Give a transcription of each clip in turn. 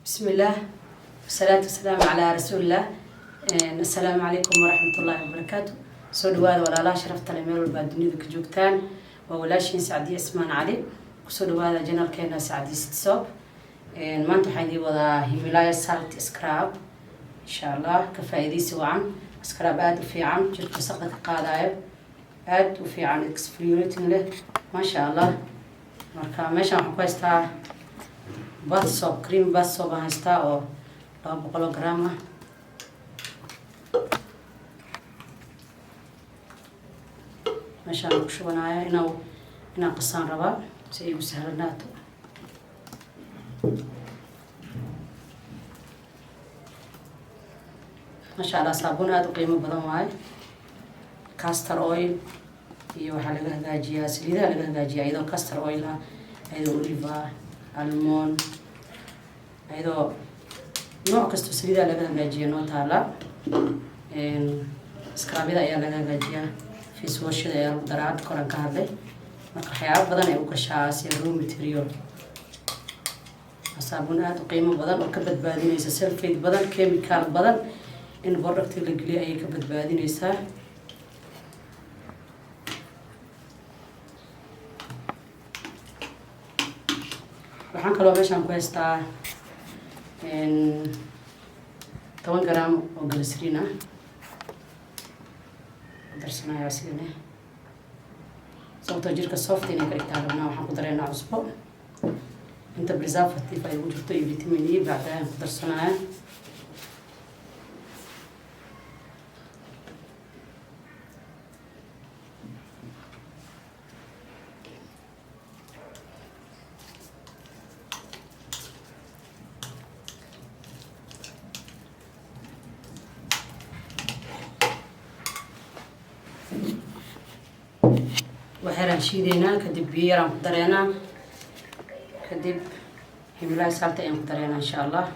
Bismillaah, wasalaatu wasalaamu calaa rasuulillah. Assalaamu calaykum waraxmatullaahi wabarakaatu. Soo dhawaada, walaalaha sharafta leh, meel walba aad dunida ka joogtaan. Waa walaashiin Sacdiye Ismaan Cali. Kusoo dhawaada channelkeena Sacdiye City Soap. Maanta waxaan idiin wadaa Himalaya Salt Scrub. Insha Allah ka faa'iidaysi wacan. Scrub aada u fiican, jirka wasaqda ka qaadayo, aada u fiican, exfoliating leh, maasha Allah. Marka meeshaan waxaan ku haystaa bath soap, cream bath soap aan haystaa oo 200 gram ah. Meeshaan ku shubanaya, inaan qasaan rabaa si ay igu sahlanaato. Maasha Allah, saabuun aada u qiimo badan waaye. Castor oil iyo waxaa laga hagaajiyaa, saliidaha laga hagaajiyaa, iyadoo castor oil ah, iyadoo olive ah, almond, iyadoo nooc kasto saliidaha laga hagaajiya noo taala. Scrubyada ayaa laga hagaajiyaa, face washada ayaa lagu daraa, hadda koran ka hadlay. Marka waxyaabo badan ay u gashaa si raw material. Waa saabuun aada u qiimo badan oo ka badbaadinaysa sulfate badan, chemical badan in producti la geliyo ayay ka badbaadinaysaa. Waxaan kaloo meeshaan ku haystaa 10 gram oo glycerin ah, ku darsanaya asigana, sababtoo jirka soft inay ka dhigtaan rabnaa. Waxaan ku dareynaa cusbo, inta preservative ay ugu jirto iyo vitamin E bacda ayaan ku darsanaya. Waxyaraan shiideynaa, kadib biyo yaraan ku dareynaa, kadib Himalaya salta ayaan ku dareynaa, insha Allah.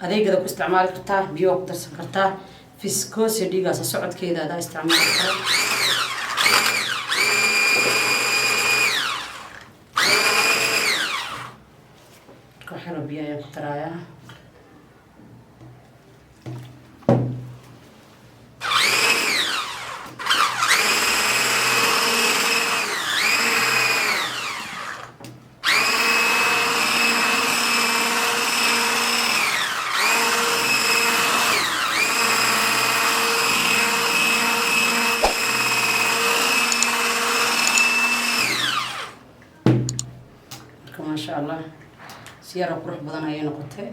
Adeegada ku isticmaali kartaa, biyo waa ku darsan kartaa, viscosi dhiigaasa socodkeeda adaa isticmaali kara. Marka waxyaroo biyo ayaan ku darayaa. Marka maasha Allah, si yaroo qurux badan ayay noqotay.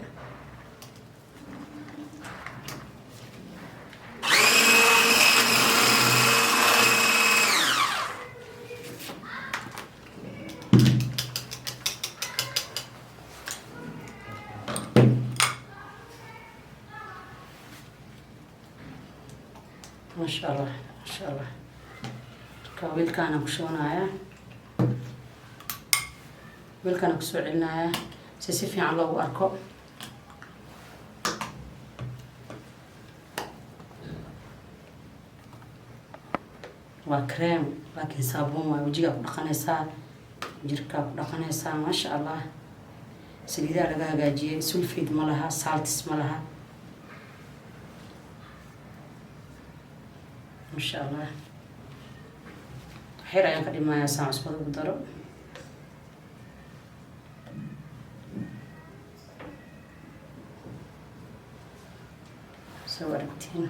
Maasha Allah, maasha Allah. Marka weelkaanaan ku shubanayaa, weelkaana kusoo celinayaa si si fiican loogu arko. Waa cream laakiin saabuun waay. Wejigaa ku dhaqanaysaa, jirkaa ku dhaqanaysaa. Maasha Allah, saliidaha laga hagaajiyey, sulfate ma laha, salts ma laha, maasha Allah. Waxyar ayaan ka dhimayaa saan cusbada ugu daro. Soo aragtiin,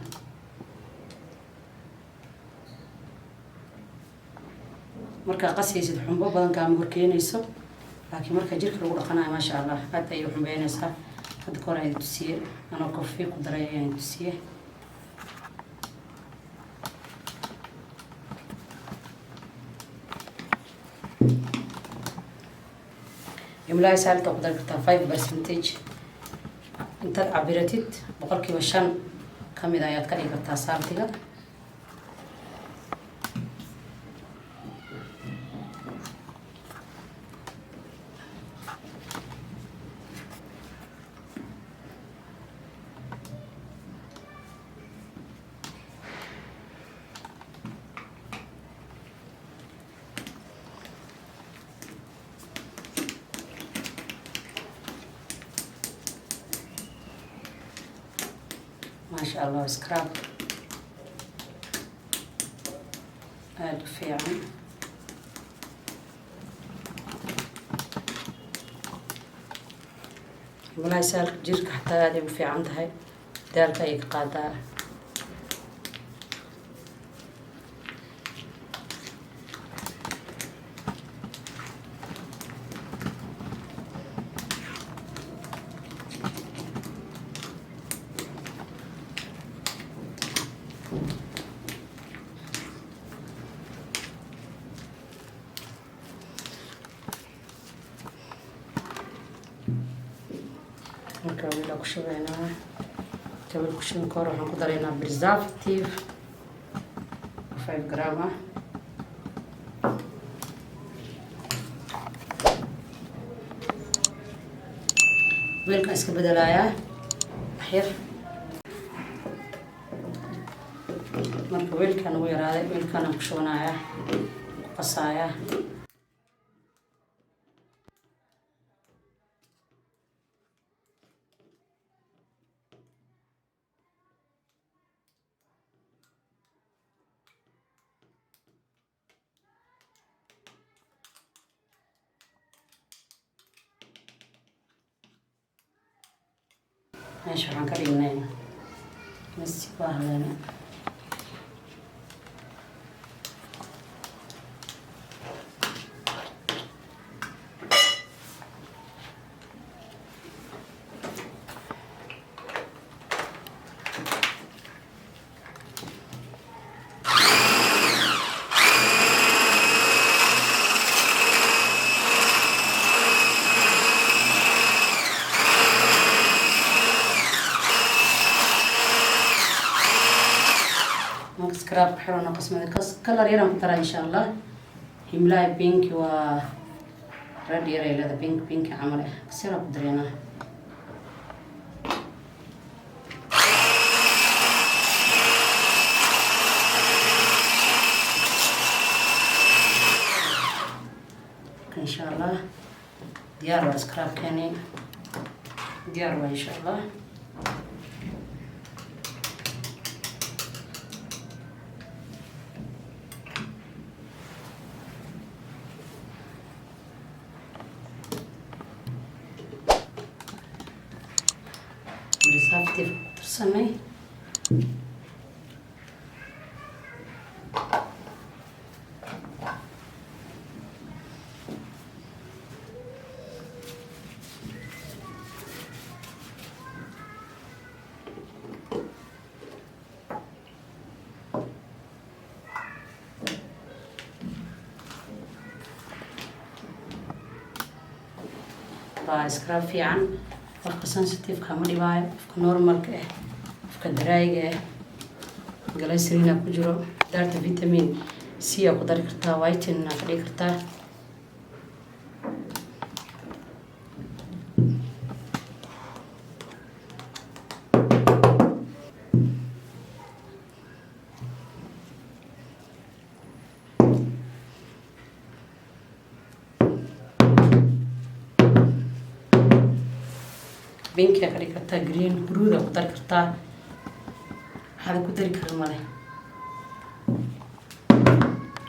markaa qasaysid xumbo badan kaama horkeenayso, laakiin marka jirka lagu dhaqanayo, maasha Allah, aad ayay xumbeynaysaa. Hadda ka hor ayaan tusiye, anoo coffee ku daray ayaan tusiye. Himalaya saltka ku dari kartaa 5%. Intaad cabiratid, 5% kamid ayaad ka dhigi kartaa saltiga. Maasha Allah, scrub aada u fiican. Walahi, saalka jirka xataa aad ay u fiican tahay, daalka ayay ka qaadaa. Marka wiila ku shubeynaa jabal ku shubin kahor, waxaan ku daraynaa preservative 5 gram ah. Weelkaan iska bedelayaa waxyar. Marka weelkaan ugu yaraaday, weelkaanaan ku shubanayaa, ku qasayaa. Meesha waxaan ka dhignay masi waa haleena. Marka scrub xirano qasmada color yaraan ku daraa, insha Allah. Himlaha pink waa red yar ay leedahay, pink pink camal ah kasira ku dareynaa. Insha Allah, diyaar waa scrubkeeni, diyaar waa, insha Allah. Preservative ku darsanay. Waa scrub fiican, qofka sensitive-ka ma dhibaayo, qofka normalka ah, qofka dry-ga ah. Glycerina ku jiro, daarta vitamin C aa ku dari kartaa, whitening aa ka dhigi kartaa. Pink aa ka dhigi kartaa, green, huruud aa ku dari kartaa, waxaad ku dari karin male.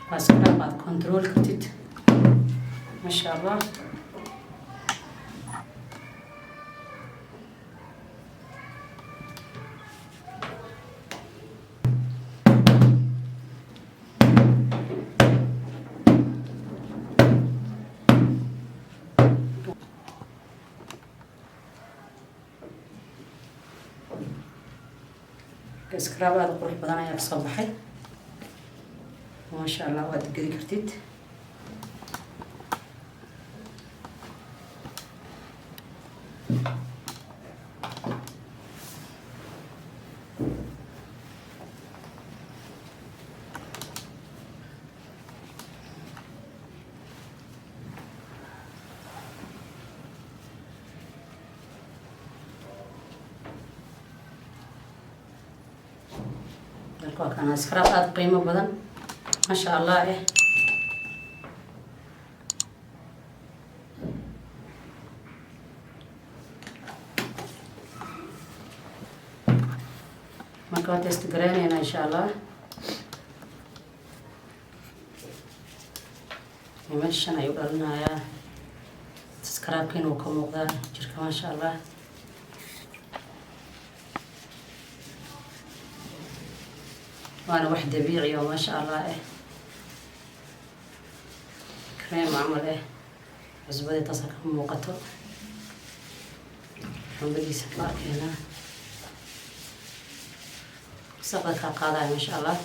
Waa scrub aad control kartid, masha Allah. Scrub aada qurux badan ayaa kasoo baxay, maasha Allah. Waad gedi kartid. Marka waa kana scrub aada qiimo badan, maasha Allah eh. Marka waa test gareynaynaa, insha Allah. Meeshan ayuu dhalinayaa, scrubkiina wuu ka muuqdaa jirka, maasha Allah. Waana wax dabiici oo maasha Allah cream camal cusbadii taasa ka muuqato. Xambadiisa ka arkeynaa, wasaqda kaa qaadaya, maasha Allah.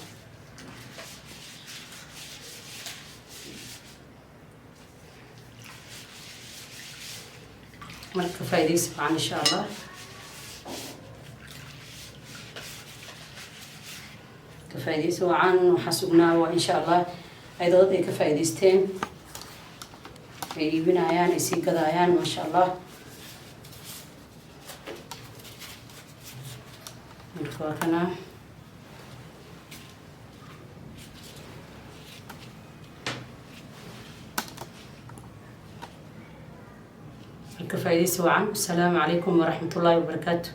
Marka faa'iidaysi fiican, insha Allah. Ka faa'iidaysi wacan. Waxaa sugnaa waa, insha Allah, ayadoo dad ay ka faa'iidaysteen, ay iibinayaan, ay sii gadaayaan, maasha Allah. Marka waa kana. Marka faa'iidaysi wacan. Asalaamu calaykum waraxmatullaahi wabarakaatu.